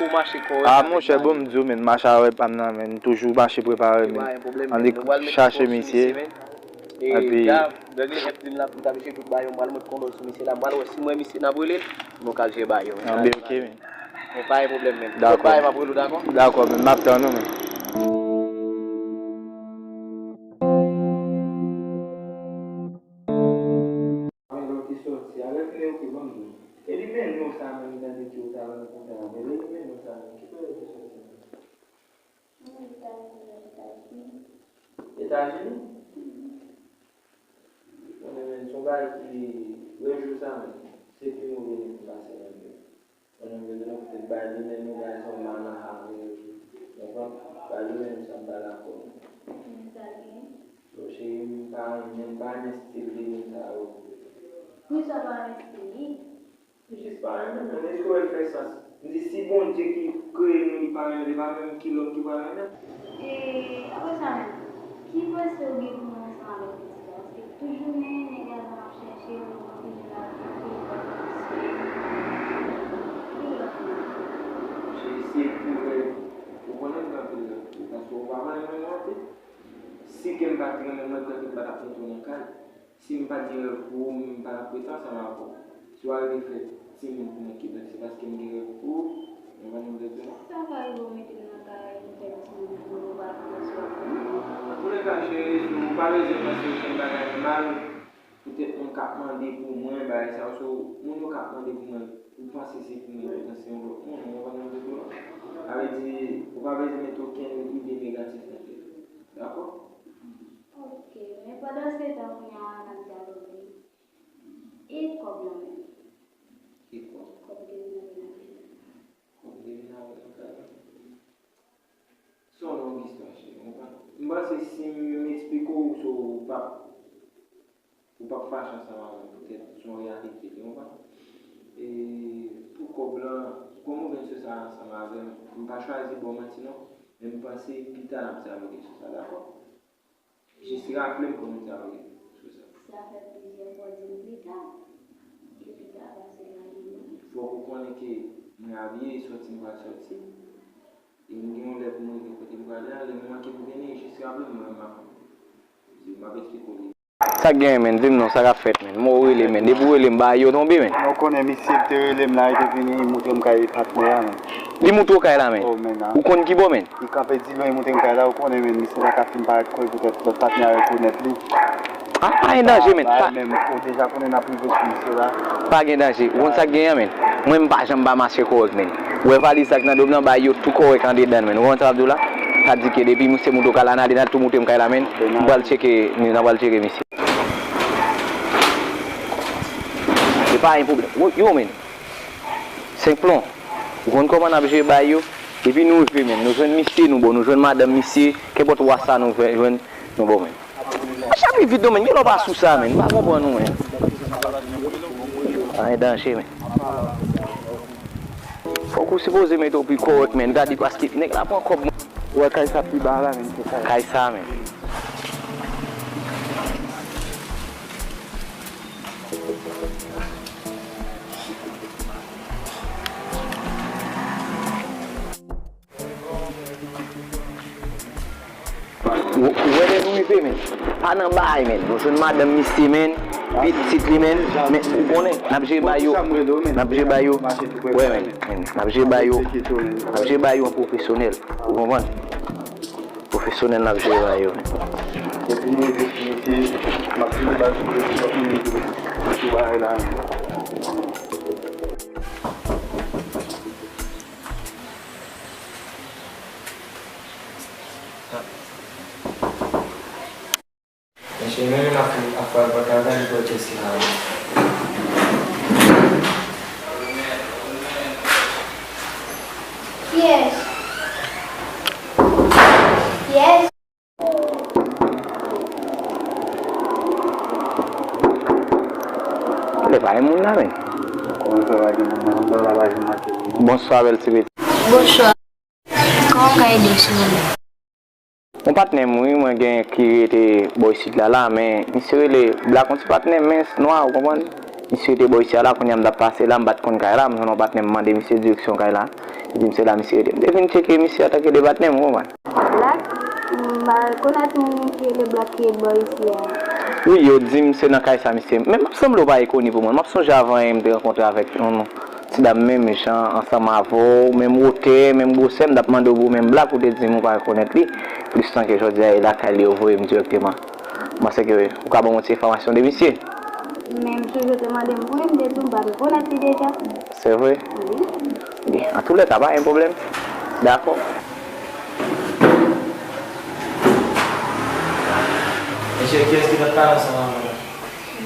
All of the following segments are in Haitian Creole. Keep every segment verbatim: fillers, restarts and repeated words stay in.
Pou mache kòrèk. Ah, monchè, bon, m di w, men, mache avèk pa m nan, men, m toujou mache prepare, men. Annik chache misye. Epi Greg li fè di m la pou m ta mete tout bagay yo, m pral mete kondòl sou misye la, m pral wè si m wè misye n ap rele l, nou ka al jere bagay yo. Anben, ok, men. Men pa gen pwoblèm, men. Dakò. Tout bagay m ap rele w, dakò? Dakò, men, m ap tann ou, men. Gen lòt ki sòti. Avèk li, ok, ban m di w. E li men nou sa menm, tande ki ou ta ban m kontan, men li men nou sa menm, ki kote li sòti menm? Mwen, li ta vin nan Etazini. Etazini? Konnen men, se yon bagay ki, lòt jou sa menm, se pi move nèg ki pase nan vi m. Konnen men, nou poutèt bay li men nou, bay sa w mal nan avè l, ou konprann? Bay li men nou sa m pa dakò. Men sa l gen? So, cheri, m pa renmen, m pa renmen stil de moun sa yo. Poukisa w pa renmen stil li? M jis pa renmen, men èske w wè l fè sans? M di, si Bondye ki kreye nou, li pa renmen, li pa menm ki lòm ki pral renmen? E, apre sa menm, ki panse w gen pou mwen ansanm avèk pitit la? Paske tout jounen, nèg la ap chèche m, anpil la, anpil la, anpil la. Ki lòt moun? Cheri, se pou wè, ou konnen m gen anpil lòt fi, paske ou pa konnen mwen non anpil. Si ke m pa t renmen mwen, prèske m pa t ap mete w nan kay. Si m pa t gen rèv pou ou, m pa t ap rete ansanm avè w. Si w arete fè timoun pou mwen, ki donk se paske m gen rèv pou ou, ou konprann sa m vle di w la? Sa ka rive w mete m nan kay, m fè timoun pou ou, ou pa t pran swen pou mwen? Antouleka, cheri, ou pa bezwen panse okenn bagay mal. Poutèt moun k ap mande pou mwen, bagay sa yo, so, moun yo k ap mande pou mwen, ou panse se pou mwen, yo panse se yon lòt moun, ou konprann sa m vle di w la? Sa vle di, ou pa bezwen mete okenn ide negatif nan tèt ou. Dakò? Ok, men pandan se tan kounye a n ap dyaloge. E kòb la menm? Ki kòb? Kòb ke vin avè l la. Kòb ke vin avè l la. Se yon long istwa, cheri, ou konprann? M panse si m eksplike w, so, ou p ap, ou p ap fache ansanm avè m, poutèt se yon reyalite, ou konprann? E pou kòb lan, kòm ou vin sou sa ansanm avè m, m pa chwazi ba w manti non, men m panse pita n ap dyaloge sou sa, dakò? Jis raple m pou nou te ale sou sa. Sa fè plizyè fwa w di m pita. E pita pase nan li menm. Fòk ou konnen ke mwen abiye, e sòti m pral sòti. E m gen yon lè pou m rive kote m prale a. Lè m manke pou vini, jis raple m, mwen m ap di w, m ap eksplike w li. Sa k genyen, menn? Di m non, sa k ap fèt, menn? Mwen w rele, menn. Depi w rele m, bagay yo tonbe, menn. Non, ou konnen misye te rele m la, li te vini, li montre m kay patnè a, menn. Li montre w kay la, menn? Oh, menn, a. Ou konn ki bò, menn? Li kanpe di lwen, li montre m kay la, ou konnen, menn, misye pa ka fin parèt kò l poutèt lòt patnè a rekonèt li. Ah, pa gen danje, menn. Pa, pa menm, ou deja konnen n ap rive sou misye la. Pa gen danje. Ou konn sa k genyen, menn? Mwen, m pa janm pa mache kòrèk, menn. Ou wè valiz sa k nan do m nan, bagay yo tou kòrèk andedan l, menn. Ou konprann sa m ap di w la? Sa di ke depi misye montre w kay la, n ale, n al tou montre m kay la, menn. M pral tcheke, n pral tcheke misye. Se pa yon pwoblèm. Yo, yo, menn. Senk plon. Ou konn kòman n ap jere bagay yo? Epi nou rive menm, nou jwenn misye, nou bon, nou jwenn madanm misye, kenpòt wa sa nou jwenn, nou bon menm. Mache pi vit non menn, gen lè w pa sou sa menn, m pa konprann ou menn. Pa gen danje menn. Fòk ou sipoze mete w pi kòrèk menn, gade paske nèg la pran kòb mwen. Ou wè kay sa pi ba la menn, se kay. Kay sa menn. Ou, ou wè lè nou rive, menn. Pa nan bay, menn. Nou jwenn madanm misye, menn. Pitit li, menn. Men, ou konnen, n ap jere bay yo. N ap jere bay yo. Wè, menn. Menn, n ap jere bay yo. N ap jere bay yo an pwofesyonèl. Ou konprann? Pwofesyonèl n ap jere bay yo, menn. Depi nou rive sou misye, m ap jere bay yo, sou bagay la, menn. Mesye, menm yon afè, afè al pa ka gade pou tès la. Kiyès? Kiyès? Lè pa gen moun la, men. Bonswa, bèl ti peti. Bonswa. Kòman m ka ede w, silvouplè? Yon patnè m, wi, mwen gen ki rete bò isit la, la, men misye rele Black, yon ti patnè mens, nwa, ou konprann? Misye te bò isi a la, kounye a m t ap pase la, m pa t konn kay la, m jwenn yon patnè m mande misye direksyon kay la. Li di m se la misye rete. M te vin tcheke misye antanke de patnè m, ou konprann. Black, m pa rekonèt yon moun ki rele Black ki ret bò isi a. Wi, yo di m se nan kay sa misye. Men m ap sanble w pa rekoni pou mwen. M ap sonje avan yè m te rankontre avèk yon ti dam menm jan ansanm avè w, menm wotè, menm gwosè, m t ap mande w pou menm Black, ou te di m ou pa rekonèt li. Plis tan ke jodi a, e lakay li yo voye m dirèkteman. M panse ke ou ka ban m yon ti enfòmasyon de misye. Men m sonje w te mande m pou li, m te di w m pa t rekonèt li deja. Se vre? Wi. Byen, antoulèka, pa gen pwoblèm. Dakò. Mesye, kiyès ki t ap pale ansanm avè w la?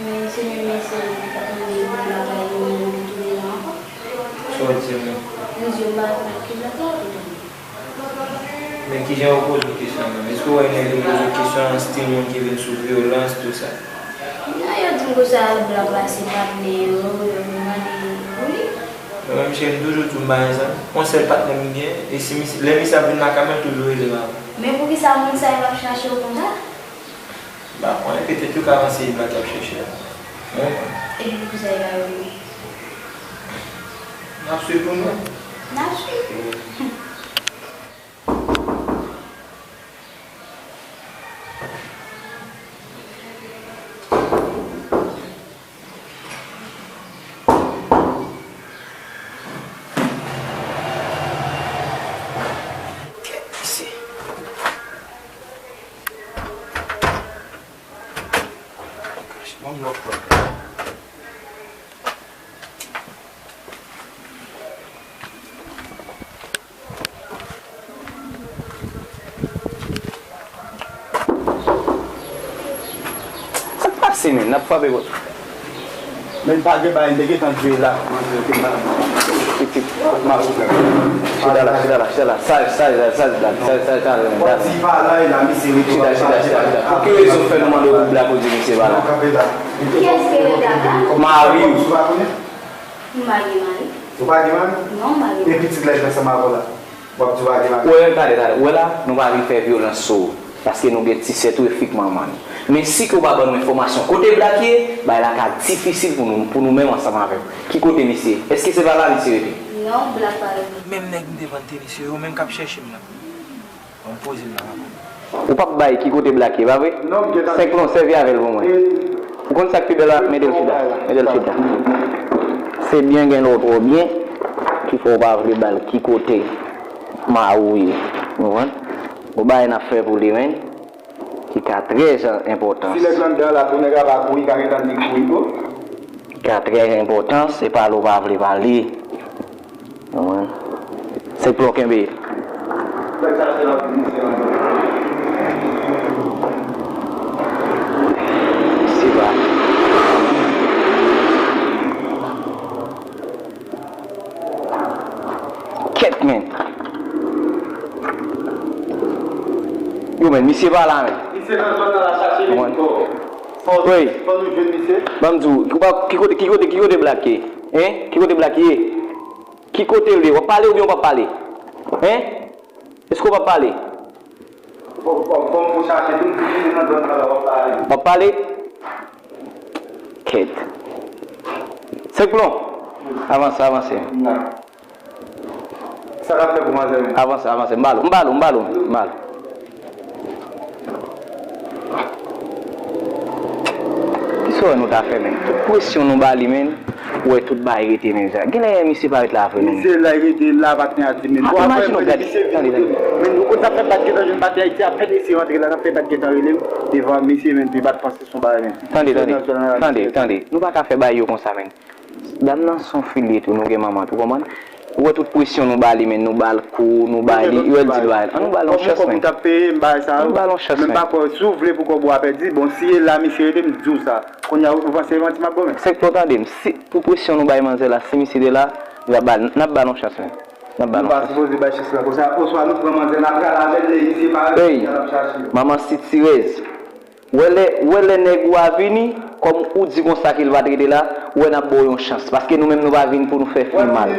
Men se menm mesye ki t ap mande pou m lakay li, men li tounen la ankò. Sa w di menm? M di w m pa rekonèt ki Black la, li tounen. Men kijan yo poze w kesyon nan? Èske w wè nèg yo poze w kesyon an stil moun ki vin sou vyolans, tou sa? Non, yo di m konsa Black la se patnè yo, yo vin mande pou li. Mwen menm cheri, m toujou di w m pa gen zanmi. Yon sèl patnè m gen, e si misye, lè misye ap vin lakay mwen, l toujou rele m avan. Men poukisa moun sa yo ap chache w konsa? M pa konnen, petèt yo ka panse e Black y ap chèche a. Mwen menm. Epi poukisa yo pa rele w? N ap swiv pou nou. N ap swiv. Kèt, mesye. Kache, ban m lòt pòt la. Sa k pase, menn? N ap frape pòt. Men pa gen bagay, m te gentan dwe la. Pitit, m ap chita la, chita la, chita la. Saj, saj, saj, saj, saj, saj, saj, saj, saj, saj. Chita, chita, chita, chita. Pou ki rezon fè nou mande w pou Black, ou di misye pa la? Kiyès ki rele Black la? Mari w. Ou pa gen mari? Ou pa gen mari? Non, m pa gen mari. E pitit la ki ansanm avè w la? W ap di w pa gen mari? Ou wè, tande, tande. Ou wè la, nou pa vin fè vyolans sou ou. Paske nou gen ti sè tou e fik manman nou. Men si ke w pa ban nou enfòmasyon kote Black ye, bagay la ka difisil pou nou, pou nou menm ansanm avè w. Ki kote misye? Èske se pa la misye rete? Non, Black pa rete. Menm nèg m te vann te misye yo menm k ap chèche m nan. Bon, poze m nan. Ou p ap bay ki kote Black ye, pa vre? Non, m gentan. Senk lon, sèvi avè l pou mwen. Ou konn sa k pi bèl la? Mete l chita. Mete l chita. Se byen gen lè w twò byen ki fè w pa vle ba l ki kote mari w ye. Ou konprann? Gon bagay n ap fè pou li, men ki ka trè enpòtan. Si nèg la anndan la tou, nèg la pa kouri, ka gentan di kouri tou. Ki ka trè enpòtan, se pale w pa vle pale. Konprann? Se pou w kenbe. Se pa. Kèt, men. Yo, men, misye pa la, men. Misye nan zòn nan la chache li ankò. Fò, fò nou jwenn misye. Ban m di w, ou pa, ki kote, ki kote, ki kote Black ye? Hein? Ki kote Black ye? Ki kote l ye? W ap pale oubyen w p ap pale? Hein? Èske w p ap pale? Fò, fò, fò m fon chache tou, m di li nan zòn nan la, w ap pale. W ap pale? Kèt. Senk plon. Avanse, avanse. Sa k ap fè pou manzè menm? Avanse, avanse. M ba l, m ba l, m ba l, m ba l. Kisa w wè nou ta fè menm? Tout presyon nou ba li menm, ou wè tout bagay rete menm jan. Genlè misye pa ret la vre menm. Misye la, li rete la, patnè a di menm. Bon, apre, imajine w gade, tande, tande. Men ou konn sa fè bat gentan jwenn patnè Ayiti, apèn misye rantre la, sa fè bat gentan rele m devan misye menm, pi bat panse se yon bagay menm. Tande, tande, tande, tande. Nou pa ka fè bagay yo konsa menm. Dam nan se yon fi l ye tou, nou gen manman tou, konprann? Ou wè tout presyon nou ba li, men nou ba l kou, nou ba li, yo di l ba l. An nou ba l yon chans, men. An nou ba l yon chans, men. Men m pa kwè, si w vle pou kòb ou a pèdi, bon, si e la misye rete, m di w sa. Kounye a, ou panse e manti m ap ba w, men? Senk plon, tande m, si, pou presyon nou bay manzè la, si misye te la, n ap ba l, n ap ba l yon chans, men. N ap ba l yon chans. Nou pa sipoze bay chans la konsa, oswa nou pran manzè, n ap pral avè l, lè misye parèt, kounye a n ap chache yo. Manman sitirèz. Wè lè, wè lè nèg ou a vini, kòm ou di konsa ke l pa t rete la, wè n ap ba w yon chans. Paske nou menm nou pa vin pou nou fè fi mal.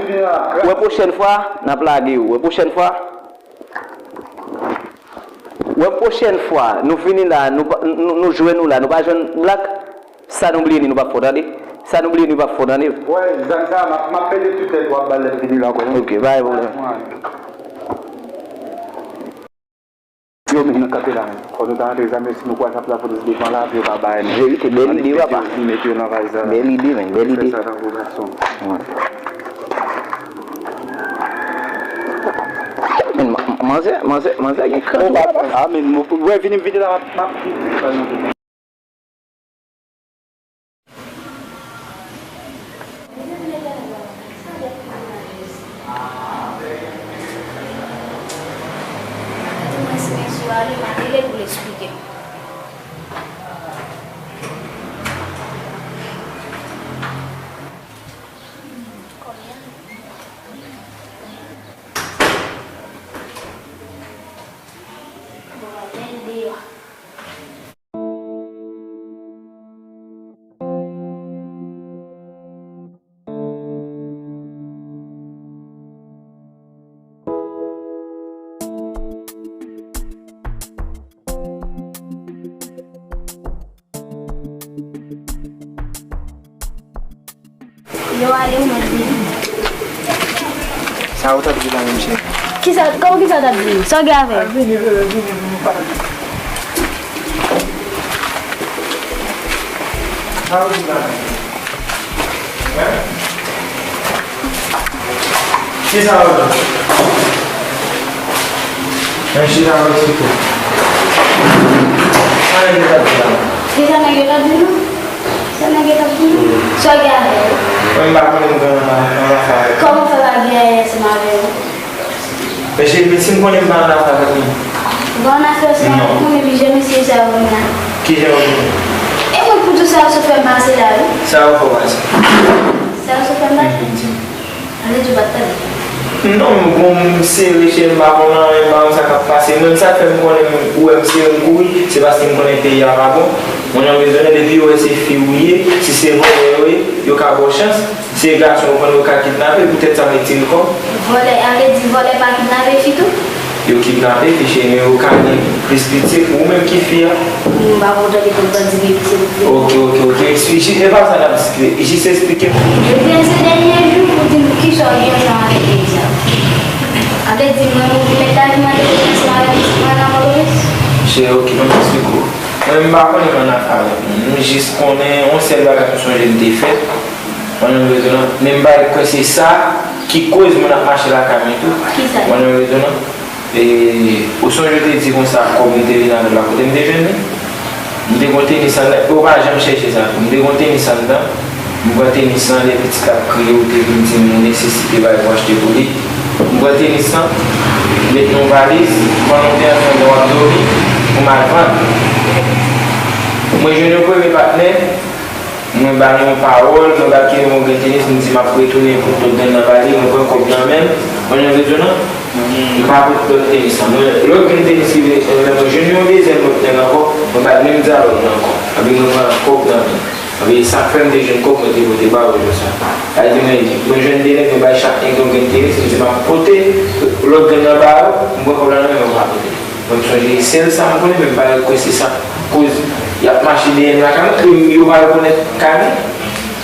Wè pwochèn fwa, n ap lage w. Wè pwochèn fwa. Wè pwochèn fwa, nou vini la, nou pa, nou, nou jwenn ou la, nou pa jwenn Black, sa nou bliye di nou p ap fè w, tande. Sa nou bliye nou pa fò nan liv. Wè, zam sa, m ap, m ap pede tout tèt w ap ba l lè m vini la ankò, non? Ok, pa gen pwoblèm. Yo menm nan kanpe la menm. Fò nou ta rantre zam yo, si nou kwè sa pou lapolis devan la, pou yo pa bay nou. Verite, bèl ide, papa. Li met yo nan valiz la. Bèl ide, men, bèl ide. Fè sa tankou gason. Wè. Men, ma-, manzè, manzè, manzè gen kran tou, papa. Ah, men, mwen, wè, vini, vini la, m ap, m ap. Gade mwen si mesye a li, m a rele pou l eksplike m. Bon, men deyò. Yo ale, mwen vini. Sa ou t ap di la menm, cheri? Kisa, kòman kisa w t ap di? Sa w gen avè l? Vini, vini, vini, vini, pale. Sa ou di la menm? Hein? Kisa ou di? Men chita, mwen eksplike w. Sa nèg yo t ap di la? Kisa nèg yo t ap di nou? Sa nèg yo t ap di nou? Sa w gen avè yo? Mwen m pa konnen m gen ann afè avè yo. Kòman w fè pa gen anyen ansanm avè yo? Mesye, men si m konnen m pa ann afè avè moun. Ou pa ann afè ansanm avè moun, epi jan mesye sa yo vin la. Kijan yo vin? E mwen pou di w sa yo sot fè m pase la, wi. Sa yo fè w pase? Sa yo sot fè m pase? Mhm, di m. Ale di w pa t tande. Non, m gon m sere cheri m pa konn anyen, m pa konn sa k ap pase. Menm sa k fè m konnen m, ou wè m sere m kouri, se paske m konnen peyi a pa bon. Mwen nan bezwen depi yo wè se fi ou ye, si se vòlè yo ye, yo ka ba w chans. Se gason ou konn yo ka kidnape, poutèt sa m retire kò m. Vòlè, ale di vòlè pa kidnape fi tou? Yo kidnape fi cheri, men yo ka gen plis pitye pou ou menm ki fi a. M pa kontan li konn bandi gen pitye pou fi. Ok, ok, ok. Jis, e pa sa n ap diskite. Jis eksplike m. Ebyen, se dènye jou pou di m kisa w gen ansanm avèk nèg sa. Ann di mwen, ou mèt la ki mande pou ansanm avèk mwen nan Pòtoprens? Cheri, ok, ban m eksplike w. Mwen, m pa konnen m ann afè avèk moun. M jis konnen yon sèl bagay m sonje m te fè. Mwen, nan rezon nan, men m pa kwè se sa ki koz moun ap mache lakay mwen tou. Kisa? Mwen, nan rezon nan. E, ou sonje w te di konsa, kòb nou te vin avè l la, kote m te jwenn li? M te gon tenis anndan, ou pa janm chèche sa tou. M te gon tenis anndan, m pran tenis lan, lè pitit la ap kriye, ou te vin di m ou nesesite bagay pou achte pou li. M pran tenis lan, m met nan yon valiz, pandan w te anndan w ap dòmi, pou m al vann. Mwen jwenn yon premye patnè, mwen ba li yon pawòl, mwen ba l ki nimewo grenn tenis, m di m ap retounen pou tout grenn nan ba li, mwen pran kòb nan men l, mwen nan rezon nan, m pa pot lòt tenis lan. Mwen, lòt grenn tenis rive, lè mwen jwenn yon dezyèm lòt nèg ankò, mwen ba l menm dyalòg lan ankò. Epi mwen pran kòb nan men l. Epi sa k fè m te jwenn kòb mwen te pote ba yo jodi a. Sa vle di mwen, mwen jwenn de nèg, mwen bay chak nèg yon grenn tenis, m di m ap pote lòt grenn nan ba yo, m pran kòb la nan men mwen, m pa pote. Mwen, m sonje sèl sa m konnen, men m pa kwè se sa k koz y ap mache dèyè m lakay mwen, e yo pa rekonèt kay mwen.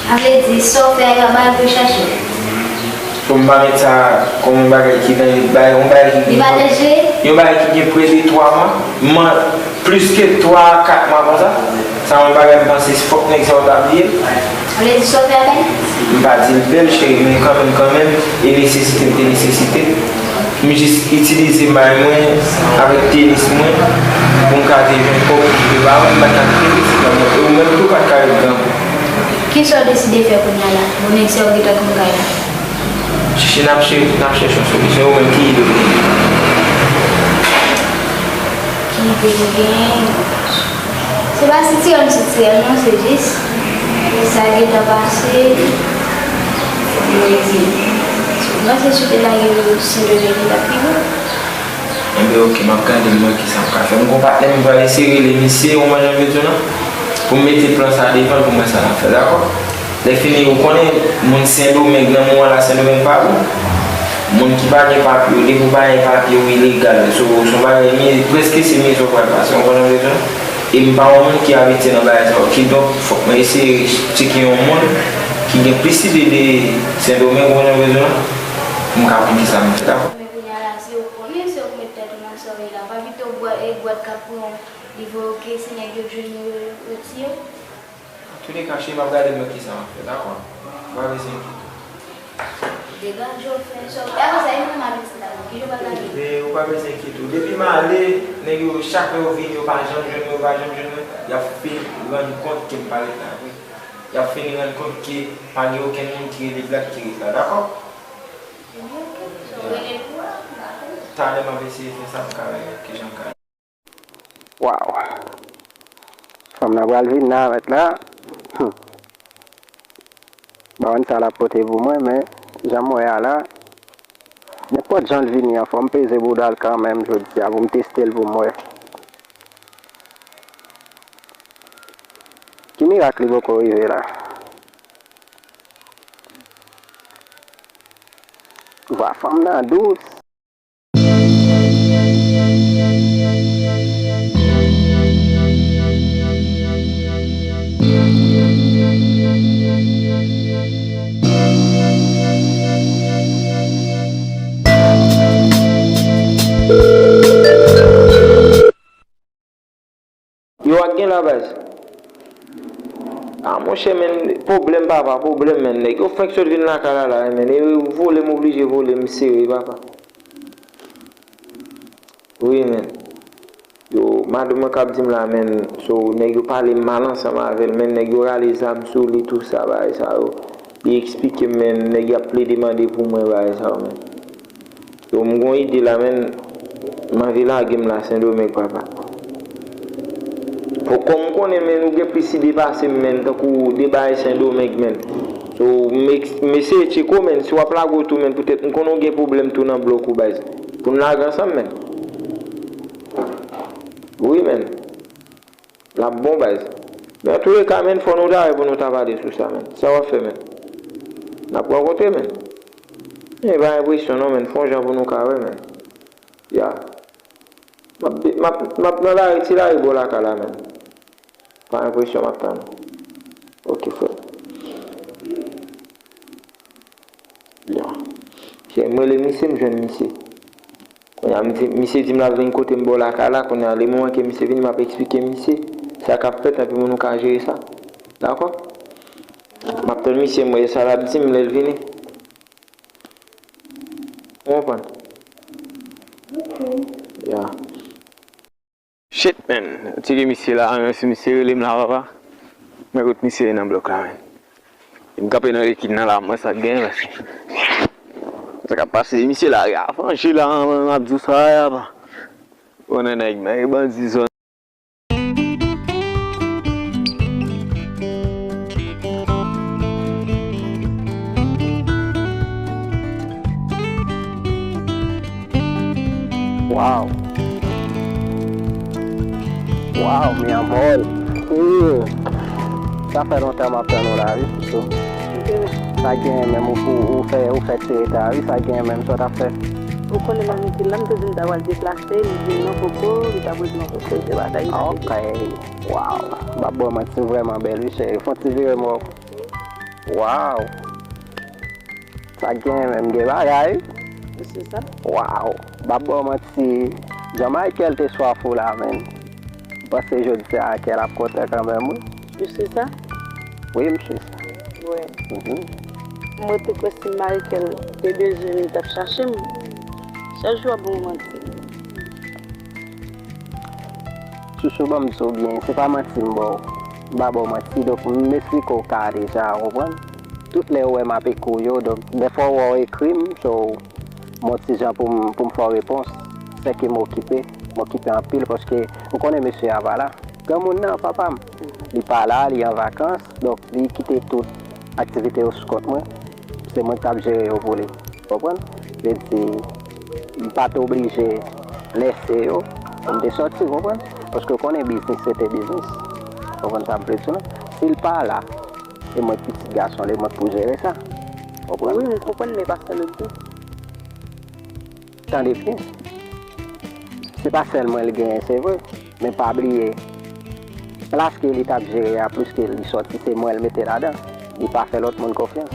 Sa vle di, sa w fè a, yo ap al pou yo chache w. Pou m pa met sa kòm yon bagay ki danje, bay, yon bagay ki gen, yon bagay ki gen près de twa mwa, m, plis ke twa a kat mwa konsa. Sa yon bagay m panse fòk nèg sa yo ta bliye l. Sa vle di sa w fè a bèl? M pa di l bèl, cheri, men kanmenm, kanmenm, e nesesite m te nesesite. M jis itilize may mwen avèk tenis mwen pou m ka te jwenn kòb pou m te ba ou, m pa t ka kite pitit la, e ou menm tou pa t ka ret grangou. Kisa w deside fè kounye a la? Bon, nèg sa yo gentan konn kay la. Chèche, n ap chè-, n ap chèche yon solisyon. Ou menm, ki ide w genyen? Ki ide m genyen? Se pa sitirè m sitirè l non, se jis sa gentan pase. Mwen di, mwen se sou te lage sendwich li la pi bon. Enben, ok, m ap gade m wè kisa m ka fè. M gon patnè m pral eseye rele misye, ou wè jan m vle di w lan, pou m mete plan sa devan l pou m wè sa n ap fè, dakò? Lè fini, ou konnen, moun Sendomeng, nan moman la, Sendomeng pa bon. Moun ki pa gen papye, depi w pa gen papye, ou ilegal. So, se yon bagay, prèske se mizè w pral pase, w konprann rezon? E m pa yon moun ki abitye nan bagay sa yo. Kidonk, fòk mwen eseye tcheke yon moun Ki gen plis ide de Sendomeng, ou konprann sa m vle di w la? Pou m ka konn kisa m fè, dakò? Men kounye a la, si w konnen, se w k met tèt ou nan sa w ye la. Pa kite w bwè-, e bwat k ap pran w, li voye w ke se nèg yo k jwenn yo, yo tiye w. Antouleka, cheri, m ap gade m wè kisa m ap fè, dakò? Ou pa bezwen enkyete w. Degaje w, fè sa w, e apre sa, e mwen m ap isi la, non, ki jan w pral lage? E ou pa bezwen enkyete w. Depi m ale, nèg yo, chak lè yo vini, yo pa janm jwenn mwen, yo pa janm jwenn mwen, y ap fin rann kont ke m pa ret la vre. Y ap fin rann kont ke pa gen okenn moun ki rele Black ki ret la, dakò? Talè m ap eseye fè sa, m ka wè kijan m ka. Waw. Fanm nan pral vin nan mèt la. Hmm. M pa konn sa l ap pote pou mwen, men jan m wè a la, nenpòt jan l vini an, fò m peze bouda l kanmenm jodi a pou m teste l pou m wè. Ki mirak li poko rive la? Vwa fanm nan dous. Yo ak gen la baz. A monchè, men, pwoblèm papa, pwoblèm, men. Nèg yo fenk sot vin lakay la, la, men. E vole m oblije vole, m sere, papa. Wi, men. Yo, madanm mwen k ap di m la, men, so, nèg yo pale mal ansanm avè l, men, nèg yo rale zam sou li, tou sa, bagay sa yo. Li eksplike m, men, nèg y ap plede mande pou mwen, bagay sa yo, men. Yo, m gon ide la, men, m anvi lage m la Sendomeng, papa. Fò kòm m konnen, men, ou gen plis ide pase m, men, tankou deba e Sendomeng, men. So, m eks-, m eseye tcheke w, men, si w ap lage w tou, men, poutèt m konnen w gen pwoblèm tou nan blòk ou, baz. Pou n lage ansanm, men. Wi, men. L ap bon, baz. Men antouleka, men, fò nou ta wè pou nou ta pale sou sa, men. Sa w ap fè, men? N ap rankontre, men. E pa enpresyon, non, men. Fè yon jan pou nou ka wè, men. Ya. M ap, m ap, m ap nan lari, ti lari bò lakay la, men. Pa enpresyon, m ap tann ou. Oke, frè. Ya. Chè, m rele misye, m jwenn misye. Kounye a, misye, misye di m l ap vin kote m bò lakay la. Kounye a, le moman ke misye vini, m ap eksplike misye sa k ap fèt, epi pou nou ka jere sa. Dakò? M ap tann misye, m wè sa l ap di m lè l vini. Ou konprann? Ya. Shit, man. Tcheke misye la, men si misye rele m la, papa. Men kot misye ye nan blòk la, men. M kanpe nan rekin nan la, m wè sa k genyen, mèsi. Sa k ap pase, misye la, y ap fanje la, man, m ap di w sa, y ap. Konnen nèg, men, e bandi zòn. Waw. Waw, mi amor. Ooh. Sa fè lontan m ap tann ou la, wi, Soso. Sa gen menm ou, ou, ou fè, ou fè ti reta, wi, sa gen menm sa w t ap fè. Ou konnen m annik la, m te di m ta pral deplase, li di m non poko, li ta poze yon poko, se bagay sa. Ok. Waw. M ap ba w manti, ou vrèman bèl, wi, cheri. Fè yon ti vire m wè w. Waw. Sa gen menm, gen bagay. Se sa. Waw. M ap ba w manti. Jan Michael te swaf ou la, menn. M panse jodi a kè l ap kontan kanmenm, wi. Ou swe sa? Wi, m swe sa. Wi. Mhm. Mwen te kwè si Michael te bezwen m, li t ap chache m. Chak jou w ap ban m manti. Soso, ban m di w byen, se pa manti m ba w. M pa ba w manti, donk m esplike w ka deja, w konprann? Tout lè ou wè m ap ekri w yo, donk dèfwa ou wè w ekri m, so, m yon ti jan pou m, pou m fè w repons, sèke m okipe, m okipe anpil, paske ou konnen mesye a pa la. Granmoun nan, papa m, li pa la, li an vakans, donk li kite tout aktivite yo sou kont mwen, se mwen k t ap jere yo pou li. Konprann? Vle di, m pa t oblije lèse yo pou m te sòti, konprann? Paske w konnen biznis rete biznis. Konprann sa m vle di w lan? Si l pa la, e mwen k pitit gason li, mwen k pou jere sa. Konprann? Wi, m konprann, men pa sa l ap di. Tande byen. Se pa sèl mwen l genyen, se vre. Men pa bliye, plas ke li t ap jere a, plis ke li sòti, se mwen l mete ladan. li pa fè lòt moun konfyans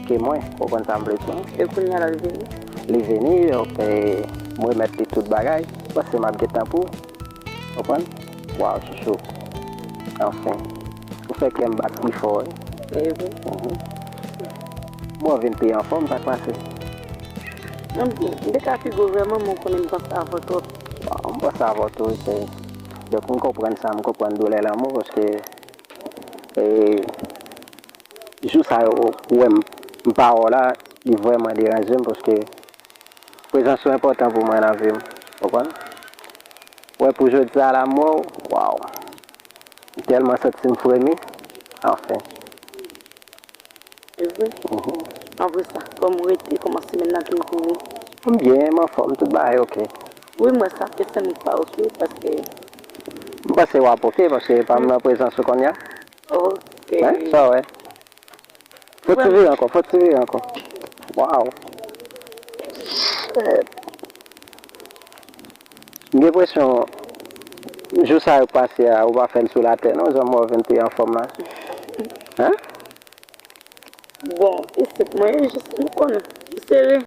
ke mwen. Ou konprann sa m vle di w? E kounye a la, li vini? Li vini, donk, e, m remèt li tout bagay. Paske m ap gentan pou, konprann? Waw, chouchou. Anfen. Ou fè kè m bat pi fò, wi. E vre? Mhm. Bon, vin pi anfòm, sa k pase? Mwen, m te ka figi w vrèman, men w konnen m panse avè w twòp. Bon, m panse avè w tou, wi, cheri. Donk, m konprann sa, m konprann doulè lanmou, paske, e, jou sa yo, ou wè m, m pa wè w la, li vrèman deranje m, paske prezans ou enpòtan pou mwen nan vi m, konprann? Wè, pou jodi a la, m wè w, waw. M tèlman santi m fremi. Anfen. E vre? Mhm. Apre sa, kòman w rete? Kòman semèn nan te vini? M byen, m anfòm, tout bagay oke. Wi, m wè sa fè senk minit pa oke, paske m panse w ap oke, paske pa m nan prezans ou kounye a. Oke. Wen, sa w wè. Fò ti vire ankò, fò ti vire ankò. Waw. M gen enpresyon, jou sa yo pase a, ou pa fè l sou latè, non, jan m wè w vin pi anfòm la. Hein? Bon, e senp mwen, jis m konn li sere.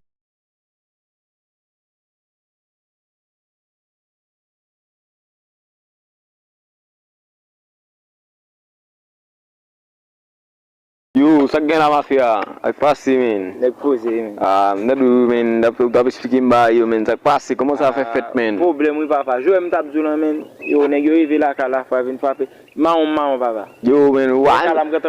Yo, sa k gen la, mafya? Sa k pase, men? Nèg poze, men. Ah, m tande w, men, w t ap, w t ap eksplike m bagay yo, men. Sa k pase? Kòman sa fè fèt, men? Pwoblèm, wi, papa. Jwè m t ap di w lan, men. Yo, nèg yo rive lakay la, fwa vin frape. Mawon, mawon, papa. Yo, men, wa,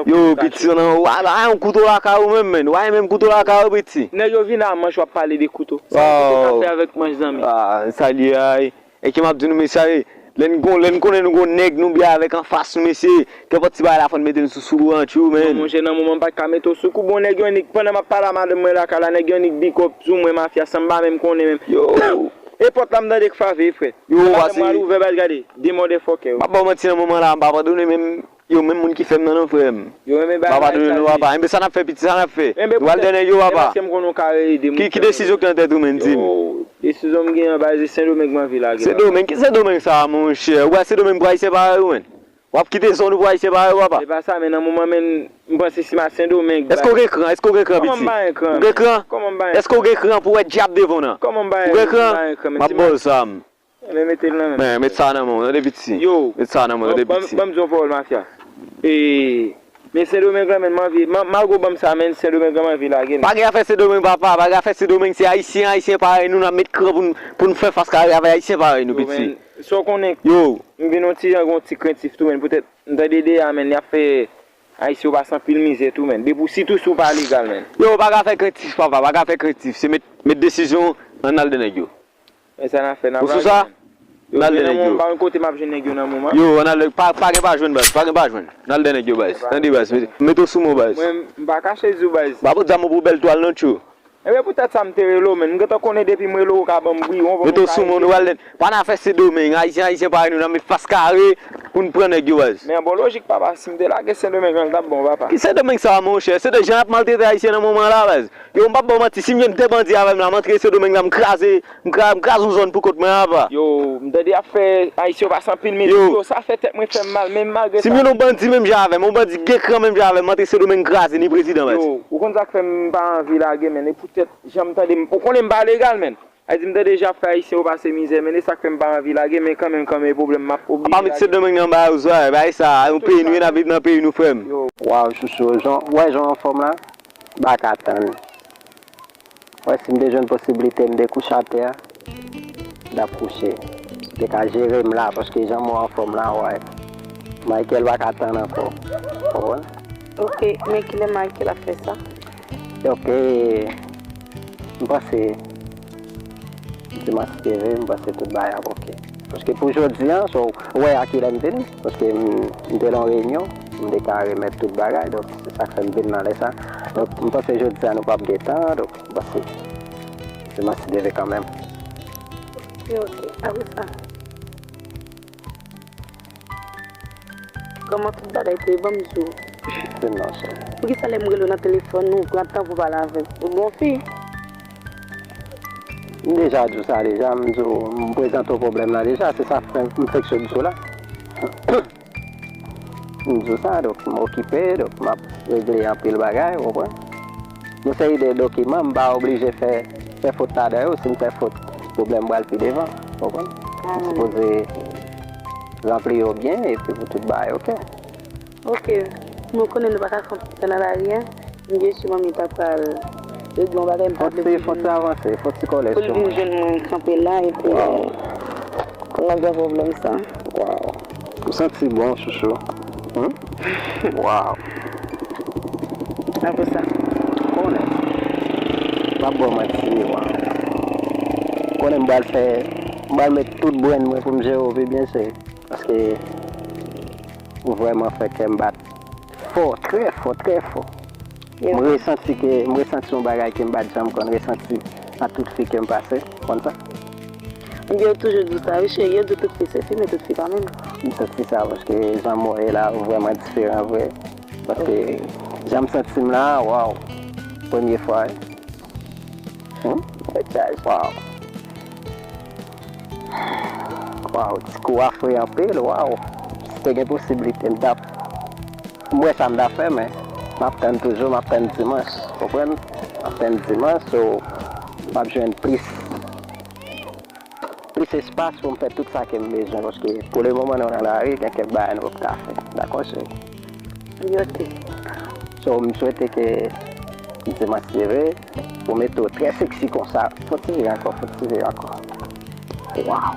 yo, piti, nan, wa, wa, yon kouto lakay ou menm, men. Wa, menm kouto lakay ou, piti. Nèg yo vin a manch, w ap pale de kouto. Sa kouto ka fè avèk manch, zanmi? Ah, sa li ye, ay. E ke m ap di nou, mesye, lè n gon, lè n konnen nou gon nèg nou byen avèk anfas nou, mesye, kenpòt ti bagay la fò n mete l sou, sou rant yo, men. Non, monchè, nan moman m pa t ka mete w sou kou, bon, nèg yo annik, pandan m ap pale a madanm mwen lakay la, nèg yo annik bikòp sou mwen, mafya, san m pa menm konnen menm. Yo. E pòt la m tande k frave, frè. Yo, madanm mwen al ouvè, baz, gade, de mòdèfòkè yo. M ap ba w manti, nan moman la, m pa padone menm. Yo, menm moun ki fè m nan, non, frè m. Yo, men bagay sa, papa, nou, papa. Enben, sa n ap fè, piti, sa n ap fè? Nou al dèyè yo, papa. Paske m konnen w ka rele de moun. Ki, ki desizyon ki nan tèt ou, men, di m? Yo, desizyon m gen an, baz, se Sendomeng m anvi lage, papa. Sendomeng? Ki Sendomeng sa, monchè? Ou wè Sendomeng pou Ayisyen parèy ou, men? W ap kite zòn ou pou Ayisyen parèy ou, papa? Se pa sa, men nan moman, men, m panse si m a Sendomeng, baz. Èske w gen kran? Èske w gen kran, piti? Kòman m pa gen kran? Ou gen kran? Kòman m pa gen kran? Èske w gen kran pou w wè dyab devan w nan? Kòman m pa gen kran? Ou gen kran? M ap ba w sa, m. Enben, mete l nan men m. Men, met sa nan men w, tande piti. Yo. Met sa nan men w, tande piti. Ban m di yon pawòl, mafya. E, men Sendomeng lan, men, m anvi, m, malgre w ban m sa, men Sendomeng lan, m anvi lage l. Pa gen afè Sendomeng, papa, pa gen afè Sendomeng, se Ayisyen, Ayisyen parèy nou, n ap met kran pou n, pou n fè fas kare avèk Ayisyen parèy nou, piti. Yo, men, sa w konnen, yo, m vin yon ti jan, yon ti krentif tou, men, poutèt, m tande deja, men, y ap fè Ayisyen yo pase anpil mizè tou, men. Depi w, sitou si w pa legal, men. Yo, pa gen afè krentif, papa, pa gen afè krentif. Se met, met desizyon, ann al de nèg yo. Men sa n ap fè, n ap lage, men. Ou sou sa? N al de nèg yo. Yo, men nan moman m pa konn kote m ap jwenn nèg yo nan moman. Yo, ann al, pa, pa gen pa jwenn, baz, pa gen pa jwenn. N al de nèg yo, baz. Tande, baz, mete, mete w sou mwen, baz. Mwen, m pa kache di w, baz. M pa pot zam ou pou bèl twal non, tchou. Enben, poutèt sa m te rele w, men. M gentan konnen depi m rele w, ou ka ban m bri, w konprann. Mete w sou mwen, nou al de, pa nan afè Sendomeng, Ayisyen, Ayisyen parèy nou, n ap met fas kare pou n pran nèg yo, baz. Men an bon lojik, papa, si m te lage Sendomeng lan, l t ap bon, papa. Ki Sendomeng sa, monchè? Se de jan y ap maltrete Ayisyen nan moman la, baz. Yo, m p ap ba w manti, si m jwenn de bandi avè m la, m antre Sendomeng la, m kraze, m kra-, m kraze yon zòn pou kont mwen apa. Yo, m tande y ap fè Ayisyen yo pase anpil mizè. Yo, sa fè tèt mwen fè m mal, men malgre sa. Si m jwenn yon bandi menm jan avè m, yon bandi gen kran menm jan avè m, m antre Sendomeng, m kraze, ni prezidan, baz. Yo, ou konn sa k fè m pa anvi lage, men, e poutèt jan m tande m, ou konnen m pa legal, men. Sa di m tande y ap fè Ayisyen yo pase mizè, men, e sa k fè m pa anvi lage, men kanmenm, kanmenm, e pwoblèm, m ap oblije lage. Pa met Sendomeng nan bagay ou sa, bagay sa, yon peyi nou ye, n ap viv nan peyi nou, frè m. Yo. Waw, chouchou, jan, w wè jan w anfòm la? M pa ka tann. Wè, si m te jwenn posiblite m te kouche atè a, m t ap kouche. M te ka jere m la, paske jan m wè w anfòm la, wè. Michael pa ka tann ankò. Ou konprann? Ok, men kilè Michael ap fè sa? Ok, m panse, dimanch ki te vini, m panse tout bagay ap ok. Paske pou jodi a, so, ou wè a kilè m vin, paske m, m te nan yon reyinyon, m te ka remèt tout bagay, donk se sa k fè m vin nan lè sa. Donk, m panse jodi a nou p ap gen tan, donk, m panse dimanch ki te vini kanmenm. Ok, ok, apre sa. Kòman tout bagay te ye? Ban m di w. Se non, cheri. Poukisa lè m rele w nan telefòn, ou pran tan pou pale avè m? Ou gon fi? M deja di w sa deja, m di w, m prezante w pwoblèm nan deja, se sa k fè m fenk sot di w la. M di w sa, donk, m okipe, donk, m ap regle anpil bagay, ou konprann? Yon seri de dokiman, m pa oblije fè, fè fot ladan yo, si m fè fot, pwoblèm pral pi devan, ou konprann? M sipoze ranpli yo byen, epi pou tout bagay oke. Ok. Mwen konnen nou pa ka kanpe nan lari a. M byen si manmi ta pral regle yon bagay, m pa vle pou l vin, fò ti avanse, fò ti kole pou l vin jwenn mwen kanpe la, epi pou n ap gen pwoblèm sa. Waw. M santi bon, chouchou. Hmm? Waw. Apre sa. Konnen. M ap ba w manti, waw. Konnen m pral fè, m pral met tout brenn mwen pou m jere w pi byen seri. Paske ou vrèman fè kè m bat fò, trè fò, trè fò. M resanti ke, m resanti yon bagay ke m pa t janm konn resanti a tout fi ke m pase, konn sa? Ebyen, yo toujou di w sa, wi, cheri, yo di w tout fi se fi, men tout fi pa menm. M santi sa, paske jan m wè la, ou vrèman diferan vre. Paske jan m santi m la, waw, premye fwa, wi. Hmm? Waw. Waw, ti kou a fre anpil, waw. Si te gen posiblite, m t ap, m wè sa m t ap fè, men m ap tann toujou, m ap tann dimanch, konprann? M ap tann dimanch, so, m ap jwenn plis, plis espas pou m fè tout sa ke m bezwen, paske pou le moman nou nan lari, gen kèk bagay nou p ap ka fè. Dakò, cheri? Wi, ok. So, m swete ke dimanch rive, ou mete w trè seksi konsa. Fò ti vire ankò, fò ti vire ankò. Waw.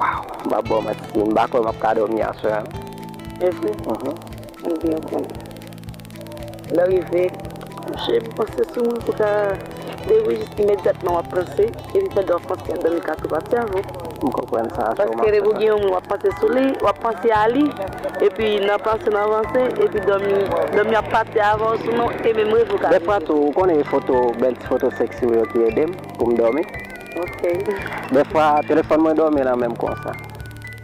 Waw, m ap ba w manti, m pa kwè m ap ka dòmi aswè a, non. E vre? Mhm. Ebyen, ok. Lè w rive, cheri, panse sou mwen pou ka dewi jis imedyatman w ap panse, epi pandan w ap panse a, dòmi ka tou pati avè w. M konprann sa, so m ap fè sa. Paske depi w gen yon moun w ap panse sou li, w ap panse a li, epi nan panse, nan panse, epi dòmi, dòmi ap pati avè w sou non, e menm reve w ka reve. Dèfwa tou, ou konnen e foto, bèl ti foto seksi w yo ki ede m pou m dòmi. Ok. Dèfwa, telefòn mwen dòmi nan men m konsa.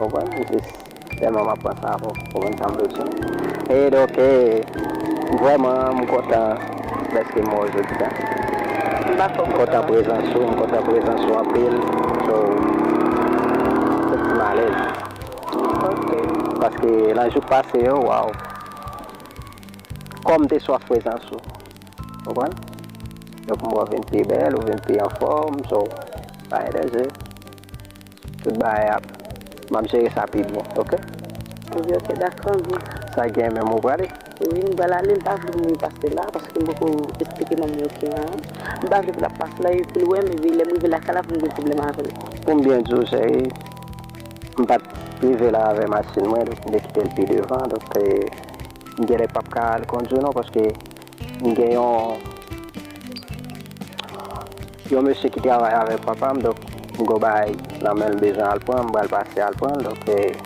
Ou konprann? Jis tèlman m ap panse avè w, ou konprann sa m vle di w. E donk, e, vrèman, m kontan dèske m wè w jodi a. M kontan prezans ou, m kontan prezans ou anpil. So, m santi m alèz. Ok. Paske nan jou k pase yo, waw. Kò m te swaf prezans ou. Ou konprann? Donk, m wè w vin pi bèl, ou vin pi anfòm, so, pa enterese. Tout bagay ap, m ap jere sa pi byen, ok? Wi, ok, dakò, byen. Sa gen menm ou prale? Wi, m pral ale, m pa vle pou moun pase la, paske m poko esplike manmi yo kijan. M pa vle pou l ap pase la, epi pou l wè m, epi lè m rive lakay la, pou m gen pwoblèm avè l. Pou m byen di w, cheri, m pa t rive la avè machin mwen, donk m te kite l pi devan, donk, eh, m genlè p ap ka al kondui w non, paske m gen yon, yon mesye ki travay avèk papa m, donk m gon bagay nan men l, m bezwen al pran, m pral pase al pran l, donk, eh,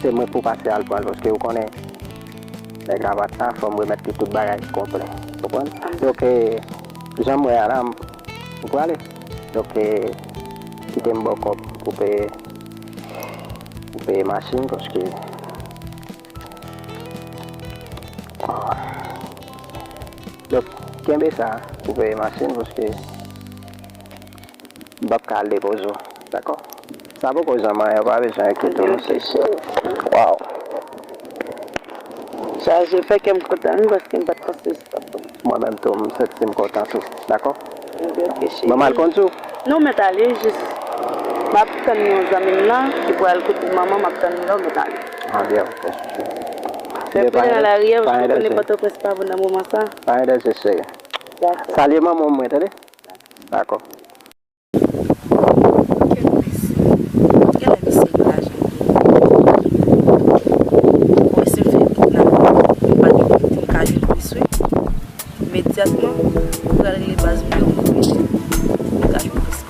se mwen pou pase al pran l, paske ou konnen, nèg la pa t la, fò m remèt li tout bagay konplè, konprann? Donk, eh, jan m wè a la, m, ou prale? Donk, eh, kite m ba w kòb pou peye, pou peye machin, paske Donk, kenbe sa pou peye machin, paske m p ap ka al depoze w, dakò? Sa poko janm anyen, ou pa bezwen enkyete w, non, cheri. Waw. Sa je fè kè m kontan, wi, paske m pa t panse sa. Mwen menm tou, m santi m kontan tou, dakò? Ebyen, ok, cheri. Ban m al kondui w? Non, mèt ale, jis m ap tann yon zanmi m nan, ki pral kote manman, m ap tann li la, mèt ale. Ah, byen, ok. Fè plen nan lari a, paske ou konnen Pòtoprens pa bon nan moman sa. Pa enterese, cheri. Dakò. Salye manman w mwen, tande? Dakò. Kèt mesye. Genlè mesye yo lajan. Ou wè si m fè vit nan, m pa gen kote m ka jwenn plis wi. Imedyatman, ou pral regle baz m yo, m ka jwenn plis.